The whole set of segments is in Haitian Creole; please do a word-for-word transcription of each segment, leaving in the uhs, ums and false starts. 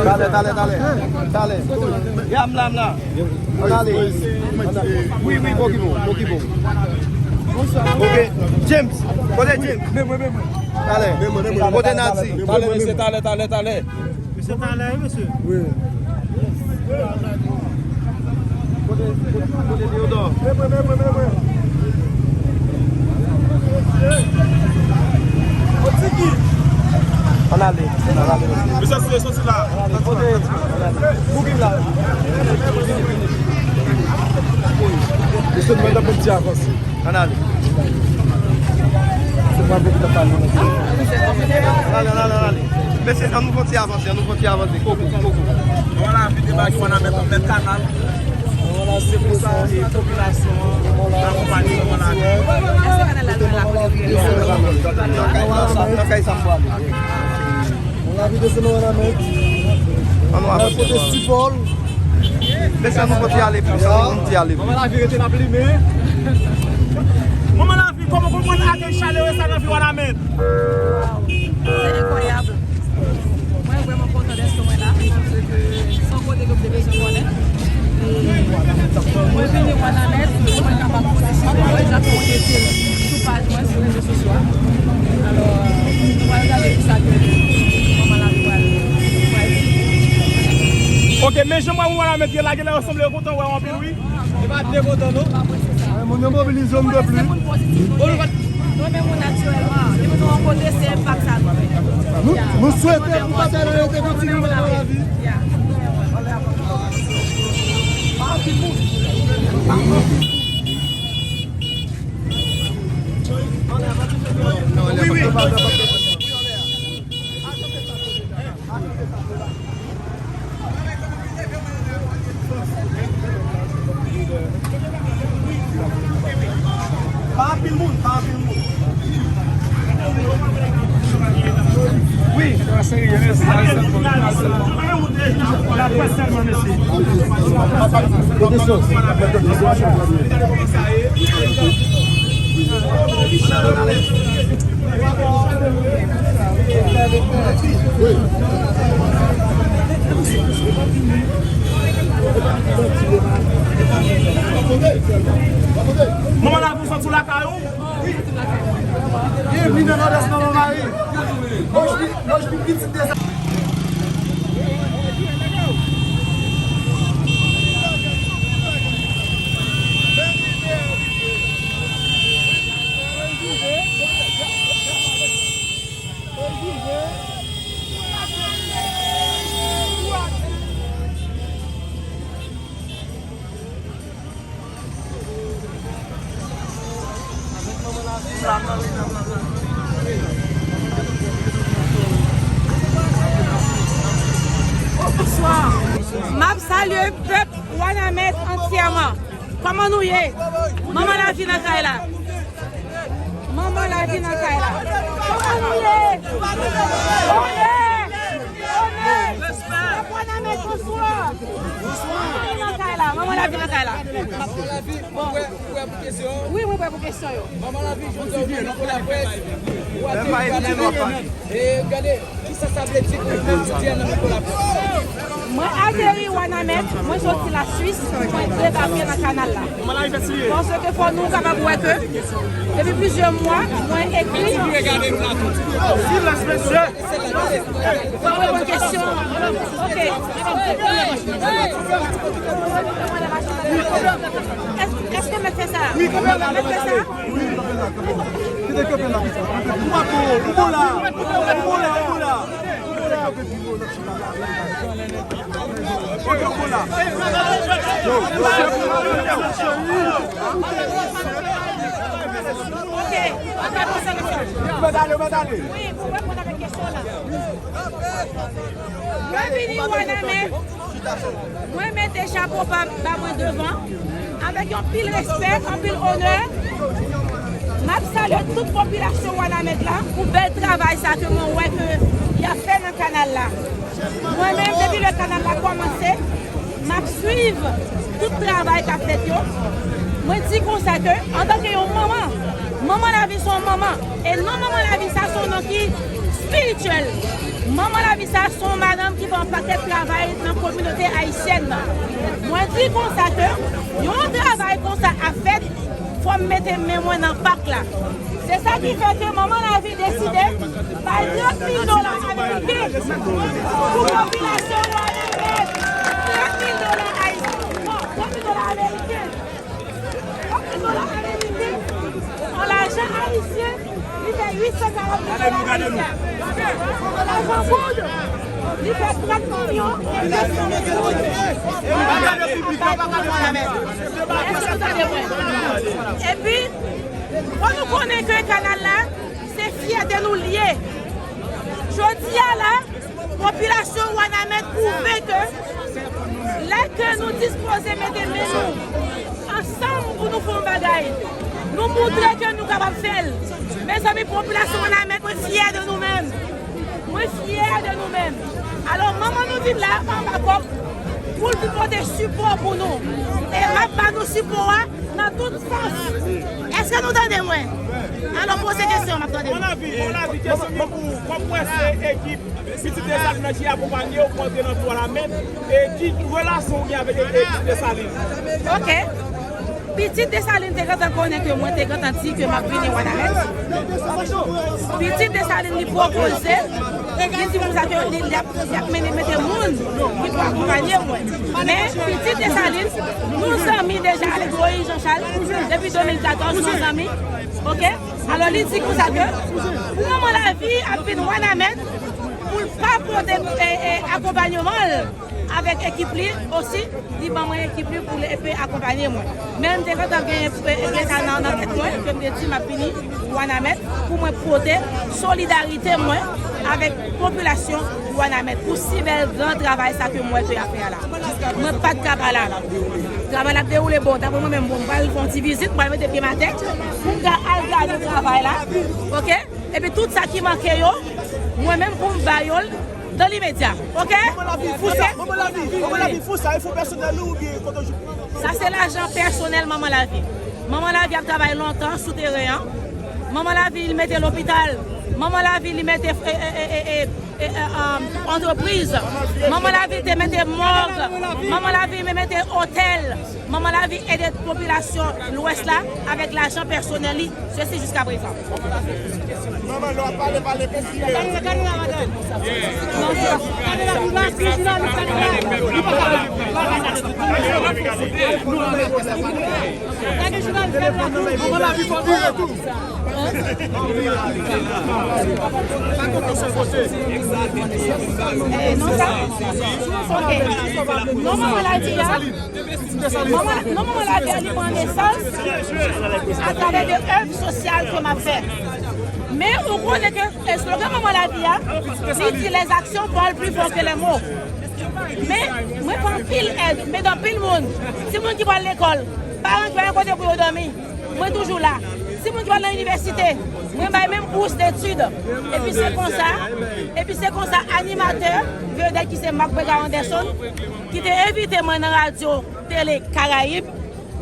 Talè, talè, talè. Talè. Ya, m la, m la. Ann ale. Wi, wi, bon ki bon, bon ki bon. Ok, James. Kote James? Talè. Kote Nati? Talè, mesye, talè, talè, talè. Mesye talè, wi, mesye. Wi. Kote, kote, kote Deodò? Ann ale, ann ale. Mesye, soti, soti la. Kote Bouki la? Mesye, nou mèt ap fè ti avanse. Ann ale. Se pa pou ki t ap pale. Ann ale, ann ale, ann ale. Mesye, ann nou fè ti avanse, ann nou fè ti avanse. Koko, koko. Mwen la vin debake Wanament, mèt kanal. Se pou sa, e, popilasyon an akonpanye Wanament. Èske kanal la dwe la kote li ye? Nan kay sa m pral. Ann avanse, ann avanse. Pote sipò l. Mesye, nou fè ti ale plis, nou fè ti ale plis. Manman Lavi rete n ap limen. Manman Lavi, kòman w konprann akèy chalere sa nan vi Wanament? Waw, se enkwayab. Mwen vrèman kontan dèske mwen la, paske se yon kote ke m te bezwen konnen. E mwen vini Wanament pou mwen kapab pote sipò mwen, jan ke m mete l sou paj mwen, sou rezo sosyo a. Alò, nou pral gade kisa ke manman Lavi pral, pral di. Ok, men jan mwen wè Wanament ye la, genlè yo sanble yo kontan wè w anpil, wi. E pa de kontan, non. Moun yo mobilize yon de plis. Nou renmen moun natirèlman. Depi nou rankontre, se enpak sa nou fè. Nou, nou swete pou batay la rete kontinye nan lavi. Wi, wi. Pa anpil moun, pa anpil moun. Wi. Laprès sèlman, mesye. Manman Lavi, ou sot sou lakay ou? Byenvini nan Nòdès, manman Mari. Lòj pi, lòj pi pitit de sa. M ap salye pèp Wanament antyèman. Kòman nou ye? Manman Lavi nan kay la. Manman Lavi nan kay la. Kòman nou ye? Onè! Onè! Pèp Wanament, bonswa! Manman Lavi nan kay la. Manman Lavi nan kay la. Manman Lavi, ou prè, ou prè pou kesyon? Wi, mwen prè pou kesyon yo. Manman Lavi, jodi a ou vini pou laprès. Ou ateri Wanament. E gade, kisa sa vle di pou ou menm jodi a nan mikwo laprès? Mwen ateri Wanament, mwen soti Laswis, mwen debake nan kanal la. Paske fò nou kapab wè ke depi plizyè mwa, mwen ekri. Silans, mesye! Mwen reponn kesyon. Ok. Èske, èske mèt fè sa? Mèt fè sa? Kite kanpe la, kite kanpe la. Ou bon la, ou bon la, ou bon la, ou bon la. Kite kanpe la. Ok, ou bon la. Yo, yo, yo. Ok, ou pa konn sa. Ou mèt ale, ou mèt ale. Wi, pou reponn avèk kesyon la. Mwen vini Wanament. Mwen mete chapo ba, ba mwen devan, avèk yon pil respè, anpil onè. M ap salye tout popilasyon Wanament la pou bèl travay sa ke mwen wè ke y ap fè nan kanal la. Mwen menm, depi lè kanal la kòmanse, m ap swiv tout travay k ap fèt yo. Mwen di konsa ke, antanke yon manman, Manman Lavi se yon manman. E non Manman Lavi sa se yon non ki espirityèl. Manman Lavi sa se yon madanm ki fè yon pakèt travay nan kominote ayisyèn nan. Mwen di konsa ke yon travay konsa ap fèt, fò m mete men mwen nan pak la. Se sa ki fè ke Manman Lavi deside bay trant mil dola ameriken pou popilasyon Wanament. Trant mil dola ayisyen. Non, trant mil dola ameriken. Trant mil dola ameriken. An lajan ayisyen, li fè uit san karant mil dola ayisyen. An lajan goud, li fè trant milyon e de san mil goud. Èske nou tande mwen? Epi, fò nou konnen ke kanal la, se fyète nou l ye. Jodi a la, popilasyon Wanament pwouve ke lè ke nou dispoze mete men nou ansanm pou nou fè yon bagay, nou moutre ke nou kapab fè l. Mezanmi, popilasyon Wanament, mwen fyè de nou menm. Mwen fyè de nou menm. Alò, manman nou vin la anba kòb pou l vin pote sipò pou nou. E m ap ba nou sipò a nan tout sans. Èske nou tande mwen? Alò, poze kesyon, m ap tande nou. Mon avi, mon avi, kesyon mwen pou ou, kòm ou wè se ekip Pitit Desalin nan ki akonpanye w pou antre nan Wanament, e ki relasyon ou gen avèk ekip Desalin? Ok. Pitit Desalin te gentan konnen ke mwen te gentan di ke m ap vini Wanament. Pitit Desalin li pwopoze, li di konsa ke li, li ap, li ap mennen mete moun ki pou akonpanye mwen. Men Pitit Desalin, nou zanmi deja avèk Moyiz Janchal depi de mil katòz, nou zanmi. Ok? Alò, li di konsa ke pou Manman Lavi ap vin Wanament, pou l pa pote, e, e, akonpanyeman l avèk ekip li osi, li ban mwen ekip li pou l epe akonpanye mwen. Men m te gentan gen, e, gen sa nan, nan tèt mwen, ke m te di m ap vini Wanament pou mwen pote solidarite mwen avèk popilasyon Wanament pou si bèl gran travay sa ke m wè ke y ap fè a la. Mwen pa t ka pa la. Travay la ap dewoule bon. Dapre mwen menm, bon, m pral fè yon ti vizit, m pral mete pye m atè pou m ka al gade travay la. Ok? Epi tout sa ki manke yo, mwen menm pou m ba yo l dans l'immédiat. Ok? Manman Lavi, fou sa, ok? Manman Lavi, Manman Lavi, fou sa, e fon pèsonèl ou oubyen kote w jwenn? Sa se lajan pèsonèl Manman Lavi. Manman Lavi ap travay lontan sou teren an. Manman Lavi li mete lopital. Manman Lavi li mete, e, e, e, e, e, e, e, um, antrepriz. Manman Lavi te mete mòg. Manman Lavi te mete otèl. Manman Lavi ede popilasyon Lwès la avèk lajan pèsonèl li, sesi jiskaprezan. Manman, lè w ap pale, pale plis. Gade jounalis, gade la. Manman Lavi fò vire tou. Eh, non, sa. Ok. Non, Manman Lavi a. Manman, non, Manman Lavi a, li pran nesans atravè de èv sosyal ke m ap fè. Men ou konnen ke eslogan Manman Lavi a, li di les actions parlent plus fort que les mots. Men, mwen fè anpil èd, m ede anpil moun. Timoun ki pral lekòl, paran ki pa gen kote pou yo dòmi, mwen toujou la. Timoun ki pral nan inivèsite, mwen bay menm bous detid. Epi se konsa, epi se konsa animatè vedèt ki se Marc Bega Anderson, ki te envite mwen nan radyo Tele Karayib,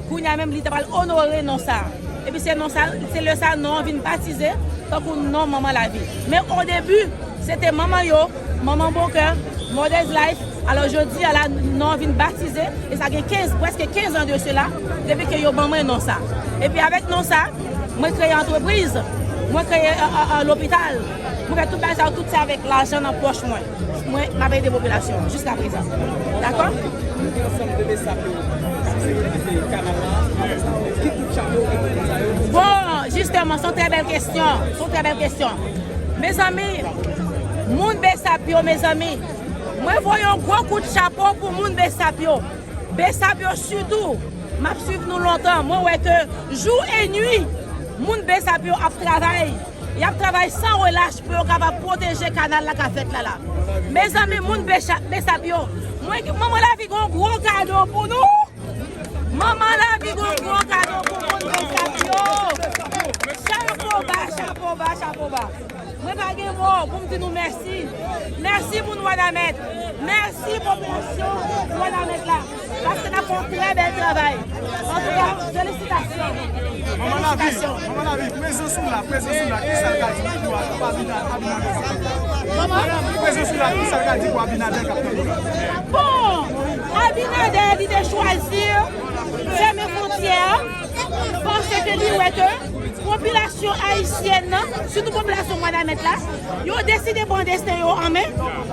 kounye a menm li ta pral onore non sa. Epi se non sa, se lè sa non an vin batize tankou non Manman Lavi. Men o debi, se te manman yo, Manman Bonkè, Mother's Life. Alò, jodi a la, non an vin batize, e sa gen kenz, prèske kenz an de sela, depi ke yo ban mwen non sa. Epi avèk non sa, mwen kreye antrepriz, mwen kreye, e, e, e, lopital, mwen fè tout bagay sa yo, tout se avèk lajan nan pòch mwen. Mwen, m ap ede popilasyon an jiskaprezan. Dakò? Bon, jistèman, se yon trè bèl kesyon. Se yon trè bèl kesyon. Mezanmi, moun Besap yo, mezanmi, mwen voye yon gwo kout chapo pou moun Besap yo. Besap yo sitou, m ap swiv nou lontan. Mwen wè ke jou e nwi, moun Besap yo ap travay. Y ap travay san relach pou yo kapab pwoteje kanal la k ap fèt la la. Mezanmi, moun Becha-, Besap yo, mwen, Manman Lavi gen yon gwo kado pou nou. Manman Lavi gen yon gwo kado pou moun Besap yo. Chapo ba, chapo ba, chapo ba. Mwen pa gen mo pou m di nou mèsi. Mèsi moun Wanament. Mèsi popilasyon Wanament la. Paske n ap fè yon trè bèl travay. Antouka, felisitasyon. Manman Lavi, Manman Lavi, prezans ou la, prezans ou la, kisa l ka di pou Abina-, Abinader k ap fèt la? Kòman? Prezans ou la, kisa l ka di pou Abinader k ap fèt la? Bon, Abinader, li te chwazi fèmen fwontyè a, paske li wè ke popilasyon ayisyèn nan, sitou popilasyon Wanament la, yo deside pran desten yo an men.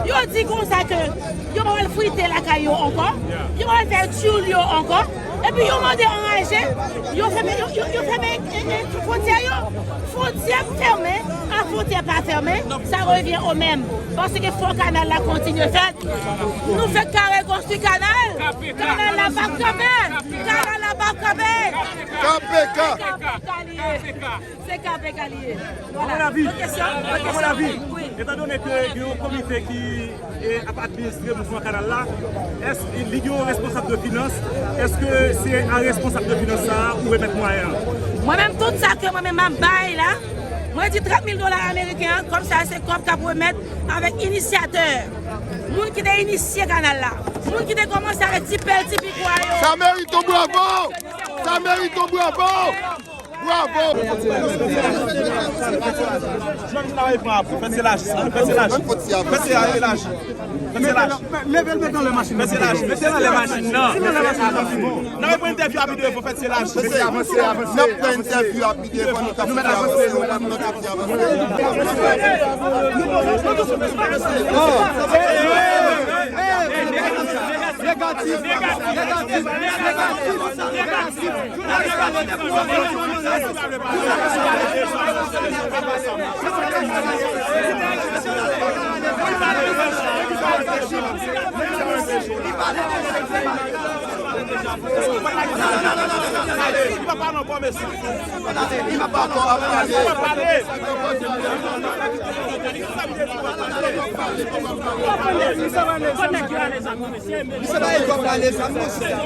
Yo di konsa ke yo pa pral frite lakay yo ankò, yo pa pral fè tyoul yo ankò. Epi yo mande anraje, yo fèmen, yo, yo, yo fèmen, eh, eh, fwontyè yo. Fwontyè fèmen, a fwontyè pa fèmen, sa revyen o menm. Paske fò kanal la kontinye fèt. Nou fèk ka rekonstwi kanal. Kanal la p ap kanpe. Kanal la p ap kanpe. K P K. K P K li ye. Se K P K li ye. Vwala. Lòt kesyon? Lòt kesyon? Wi. Etandone ke gen yon komite ki, e, ap administre mouvman kanal la, èske li gen yon responsab de finans? Èske se a responsab de finans sa a ou remèt mwayen an? Mwen menm, tout sa ke mwen menm m ap bay la, mwen di trant mil dola ameriken an, kòb sa se kòb k ap remèt avèk inisyatè. Moun ki te inisye kanal la. Moun ki te kòmanse avèk ti pèl, ti pikwa yo. Sa merite yon bravo! Sa merite yon bravo! Bravo! Jwenn travay pran apre. Fèt se laji. Fèt se laji. Fèt se laji. Fèt se laji. Leve l, mete anlè machin nan. Fèt se laji. Mete l anlè machin nan. Mete l anlè machin nan. N a repran entèvyou a pi devan. Fèt se laji. Mesye, avanse, avanse. N ap pran entèvyou a pi devan. Nou t ap fè avanse. Nou t ap fè avanse. Negatif. Negatif. Negatif. Misye pa gen dwa pale sa, non, sista.